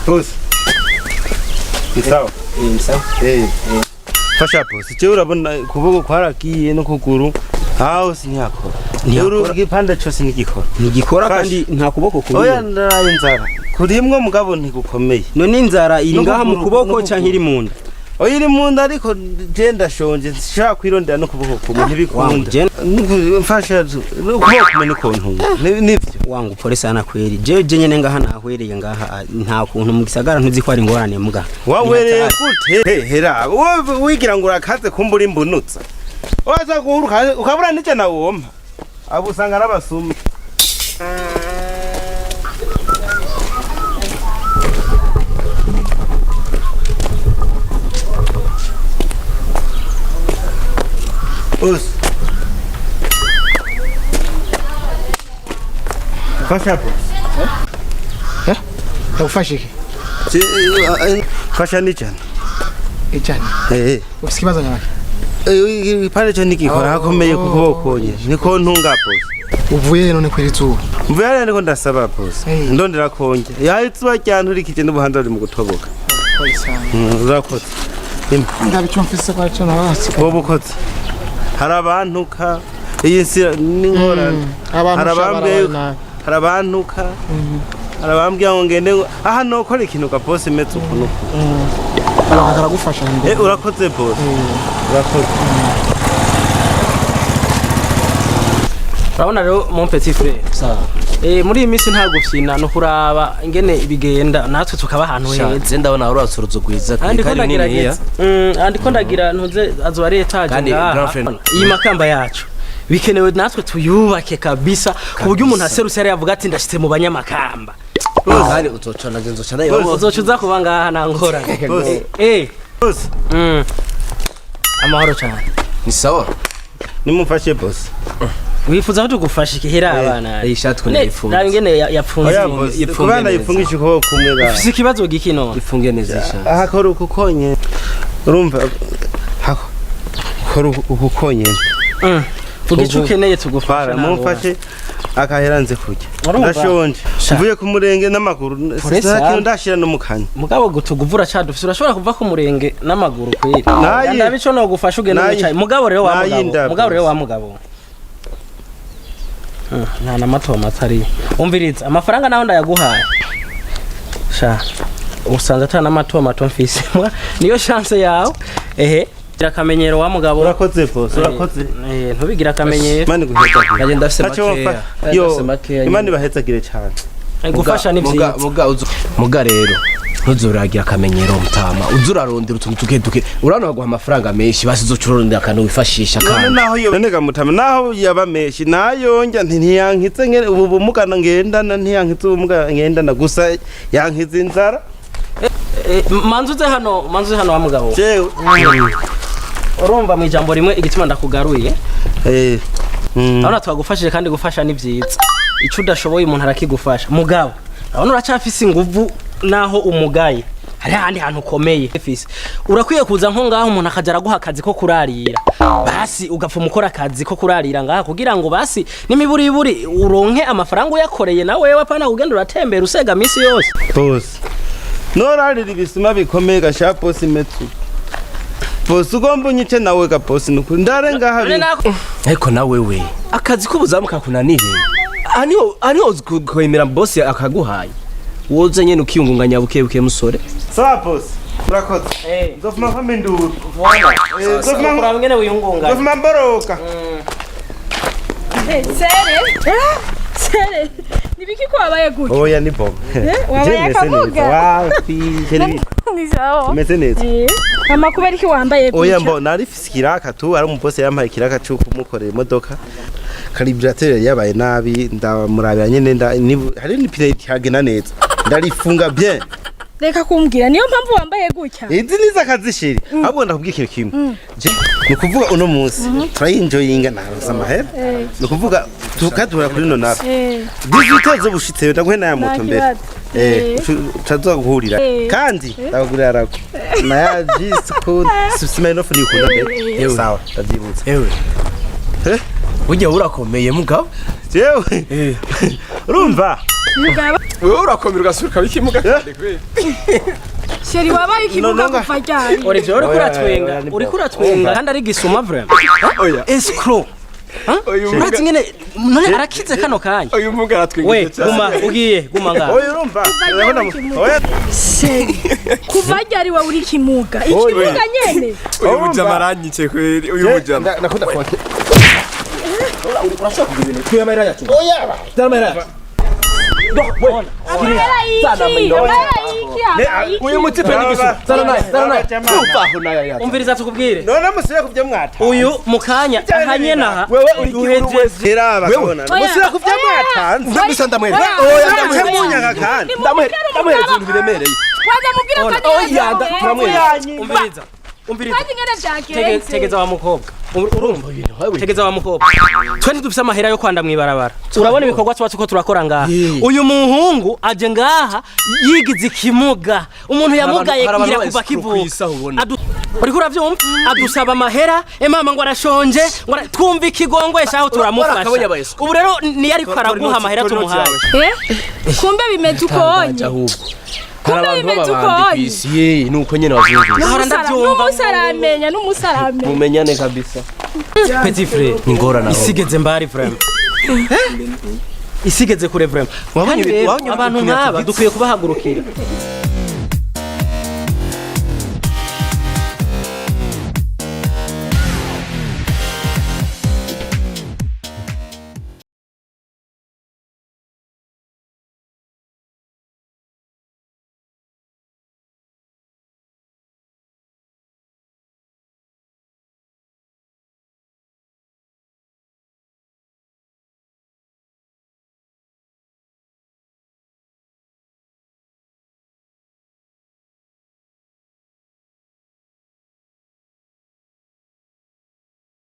Boss. Ni sawa. Ni sawa. Eh. Fasha boss. Je, urabona ukuboko kwaragiye no kuguru. Aho sinyakora. Ntiyakora. Uru igipande cyose ntigikora. Ntigikora. Fasha. Kandi nta kuboko Oya, kuriyo. ndaraye inzara. Kurimwo mugabo ntigukomeye. None inzara iri ngaha mu N'ukuguru- kuboko n'ukuguru. canke iri mu nda? Oya, iri mu nda, ariko je ndashonje, nshaka kwirondera no kuboko kumwe ntibikunda. Wangu, je- Mfasha, ukuboko kumwe nikontunga. Nivyo. Wangu, pole sana kweri. Je nyene ngaha nahwereye ngaha, nta kuntu mu gisagara ntuzi ko ari ingorane muga. Wawereye gute? Hera wowe wigira ngo urakaze, kumbura imbunutsa waza guhuruka ukabura n'icyo nawompa, abo usanga ari abasuma. Us. Fasha boss. Ndagufasha iki? Fasha n'ijana. Ijana? Eh. Ufise ikibazo nyabaki? Igipande cyo ntigikora, hakomeye ku kuboko nyine niko ntunga, boss. Uvuye he none kwera izuba? Mvuye hariya ndiko ndasaba, boss. Hey. Ndondera konge yaha izuba ryanturikije n'ubuhanda buri mu gutoboka. Pole sana. Urakoze. Ndaba icyo mfise kwa cyo nabasi. Wowe ukoze, hari abantuka, iyi nsi n'ingorane. Abantu Hari abambwiye shabara nabi. hari abantuka, hari abambwira ngo ngende aha nokora ikintu ga boss imeze uku n'uku. Abantu karagufasha ngo. Urakoze boss, urakoze. Urabona rero, mon petit frère. Sawa. Muri iyi minsi nta gufyina, no kuraba ingene bigenda, natwe tukaba ahantu heza. Ze ndabona uratse uruzu rwiza. Andi ko kandi niniya. ndagerageza. Andi ko ndagira ntuze azoba ari étage Kandi ngaha. grand frère- Iyi Makamba yacu bikenewe natwe tuyubake kabisa, ku buryo umuntu aserutse yari yavuga ati: "Ndashitse mu Banyamakamba." Kandi uzoca naje nzoca ndayibona. Uzoca uza kuba ngaha nta ngorane. Boss. Boss. Amahoro cyane. Ni sawa. Nimumfashe, boss. Wifuza ko tugufasha iki? Hera abana. Iyi shati ko Ne, ndayifunze. raba ingene yapfunze. Oya boss, Ifunge kubana neza. yifungisha ukuboko kumwe ba. Ufise ikibazo giki none? Ifunge neza ishati. Ahakora uku konyene, urumva, hakora uku konyene. Vuga icyo ukeneye tugufasha. Para Nta ngorane. mumfashe akahera nze kurya. Urumva? Ndashonje. Sha. Mvuye ku murenge n'amaguru. Pole Nta kintu sana. ndashira no mu kanya. Mugabo gutuguvura cadufise, urashobora kuva ku murenge n'amaguru kweri? Nayi. Ndabe ico nogufasha, ugende Nayi. wicaye. Mugabo rero wa Nayi mugabo, nda, mugabo rero boss. wa mugabo. Nta na mato matari. Umviriza, amafaranga naho ndayaguhaye. Sha. Usanze ata n'amato mato mfise. Niyo chance yawe. Ehe. Gira akamenyero wa mugabo. Urakoze boss, urakoze. Ntubigira akamenyero. Imana iguhezagire. Nanjye ndafise Ntacyo makeya. wamfasha. Nanjye Yo, ndafise makeya Imana nyine. ibahezagire cyane. Gufasha ni Muga- vyiza. muga rero ntuzuragira akamenyero mutama, uza urarondera utuntu duke duke. Urabona baguha amafaranga menshi, basi uzoca urondera akantu wifashisha. None Kandi naho yo none gamutama naho yaba menshi nayo njya ntiyankitse ngene ubu bumuga ngendana, ntiyankitse ubumuga ngendana, gusa yankize inzara. Manzuze hano, manzuze hano wa mugabo. Jewe. Urumva, mu ijambo rimwe igituma ndakugaruye, urabona twagufashije, kandi gufasha ni byiza. Icyo udashoboye umuntu arakigufasha. Mugabo urabona uracyafise inguvu naho umugaye, hari ahandi hantu ukomeye fise. Urakwiye kuza nko ngaho, umuntu akajya araguha akazi ko kurarira, basi ugapfa umukora akazi ko kurarira ngaha, kugira ngo basi n'imiburiburi uronke amafaranga uyakoreye nawe, apana kugenda uratembera usega minsi yose. Boss, norarira ibisuma bikomeye gasha boss, imetsu boss, ugomba unyice nawe ga boss, nukuri ndare ngaha. None Ariko nawe we akazi k'ubuzamu kakunaniye, aha niho kwemera boss akaguhaye, woza nyene ukiyungunganya buke buke, musore. Sawa boss, urakoze. Nzofuma nkoma induru. Nzofuma Kuraba ingene wiyungunganya. Nzofuma mboroka. Sere, sere, nibiki ko wabaye gutya? Oya, ni bombe. Wabaye akamuga. Wapi? Ni sawa. Umeze neza? Mama, kubera iki wambaye gutya? Oya, mbo nari mfise ikiraka tu, ari umubosi yampaye ikiraka cyo kumukorera imodoka. Carburateur yari yabaye nabi, ndamurabira nyene hari n'ipine itagenda neza, ndarifunga bien. Reka kumbwira, niyo mpamvu wambaye gutya? Izi nizo akazishiri. Ahubwo ndakubwira ikintu kimwe. Ni ukuvuga uno munsi turayinjoyinga, naronse amahera, ni ukuvuga tukadura kuri none 18 zo bushitseyo, ndaguhe n'aya moto Nta mbere. kibazo. Utaza guhurira. Kandi ndakugurira rako naya jisi ko Smirnoff nikunda mbere. Sawa, ndabyibutse. Ewe. Eh? Burya urakomeye mugabo. Jewe urumva. Mugabo. Wewe urakomera ugasubira ukabikimuga kandi kweli. Chéri, wabaye ikimuga No, no, kuva ryari? Olivier, uriko Oya, uratwenga, oya, ni uriko bo. uratwenga kandi ari gisuma vraiment. Oya. Escroc. Uyu Urazi ngene none arakize kano kanya. Uyu muga aratwenga. We, guma ugiye, guma ngaha. Oya, urumva, urabona oya. Chéri, kuva ryari wowe uri ikimuga, ikimuga nyene? Uyu mujama aranyice kweli, uyu mujama. Nakunda konti. Urashobora kugira ibintu kuya amahera yacu. Oya. Zana amahera yacu. Amahera y'iki? Amahera y'iki? Amahera y'iki? Uyu mutipe ni gisuma. Zana naye, zana naye. Uvaho naye yacu. Umviriza tukubwire. None musubire kubyo mwata. Uyu mukanya ahanye naha. Wewe uri duhejeje. Raba kabona. Oya. Musubire kubyo mwatanze. Ndabisa ndamwere. Oya. Oya, Ndamwere. ndamwere. Munyaga kandi. Ndamwere, ndamwere ibintu biremereye. Waza mubwira kandi Oya, turamwere. Umviriza. Umviriza. Kandi ngene vyagenze. Tegeza wa mukobwa. Urumva? Tegeza wa mukobwa. Twe ntidufise amahera yo kwanda mwibarabara. Urabona ibikorwa tuba tuko turakora ngaha. Uyu muhungu aje ngaha yigize ikimuga. Umuntu yamugaye Hari abantu ngira ba kuva escroc kivuka. kw'isi aho ubona. Uriko uravyumva? Adusaba amahera, mama ngo arashonje, ngo twumva ikigongwe shaho Warakabonye turamufasha. aba escroc. Ubu rero niyo ariko araguha amahera Tora inoti tumuhaye. yawe. Eh? Kumbe bimeze uko onye. Ahubwo hari Kumbe abantu bimeze uko b'ababandi onye. kw'isi, ye nuko nyene bavyumvise. Ahora ndavyumva. N'umusaramenya, n'umusaramenya. Mumenyane kabisa. Petit frère. Ni ingorane aho. Isigeze mbari vraiment. Isigeze kure vraiment. Wabonye Kandi rero, wabonye abantu ukuntu nk'aba yatubitse? dukwiye kubahagurukira.